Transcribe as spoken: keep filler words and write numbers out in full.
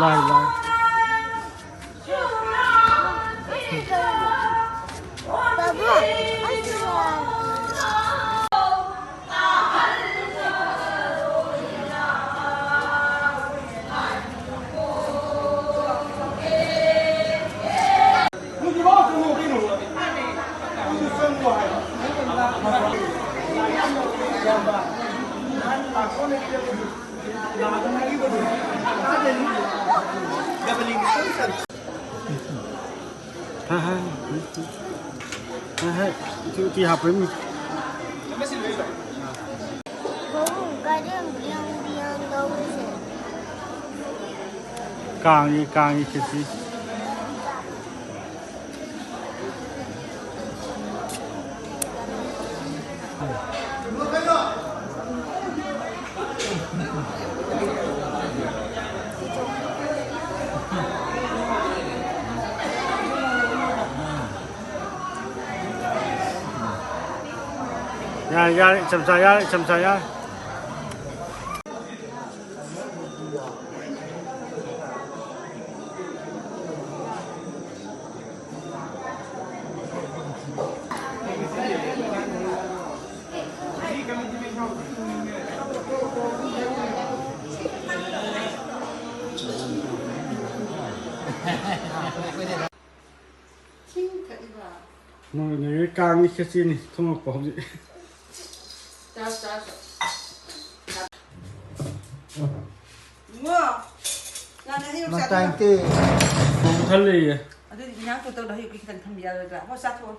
ꯂꯥꯏ, ꯂꯥꯏ꯫ ꯍꯥ, ꯍꯥ꯫ ꯍꯥ, ꯍꯥ꯫ ꯎꯇꯤ, ꯎꯇꯤ ꯍꯥꯞꯄ꯭ꯔꯥ ꯌꯦꯡꯉꯨ꯫ ꯀꯥꯡꯒꯤ, ꯀꯥꯡꯒꯤ ꯈꯦꯆꯤ꯫ ꯌꯥꯔꯦ, ꯌꯥꯔꯦ, ꯏꯆꯝꯆꯥ ꯌꯥꯔꯦ, ꯏꯆꯝꯆꯥ ꯌꯥꯔꯦ꯫ ꯆꯤꯡ ꯊꯛꯏꯕ꯫ ꯅꯣꯏ, ꯅꯣꯏ ꯀꯥꯡꯒꯤ ꯈꯦꯆꯤꯅꯤ ꯊꯣꯡꯉꯛꯄ ꯍꯧꯖꯤꯛ꯫ ꯆꯥꯁꯤ, ꯆꯥꯁꯤ꯫ ꯏꯕꯨꯡꯉꯣ, ꯅꯪ ꯑꯌꯨꯛ ꯆꯥꯛ ꯃꯇꯥꯏ ꯇꯦ꯫ ꯊꯣꯡ ꯈꯜꯂꯤꯌꯦ꯫ ꯑꯗꯨꯗꯤ ꯏꯟꯖꯥꯡ ꯇꯧꯗꯧꯗꯣ ꯑꯌꯨꯛꯀꯤ ꯈꯤꯇꯪ ꯊꯝꯕ ꯌꯥꯔꯣꯏꯗ꯭ꯔꯥ? ꯍꯣꯏ, ꯆꯥꯊꯣꯛꯑꯣ꯫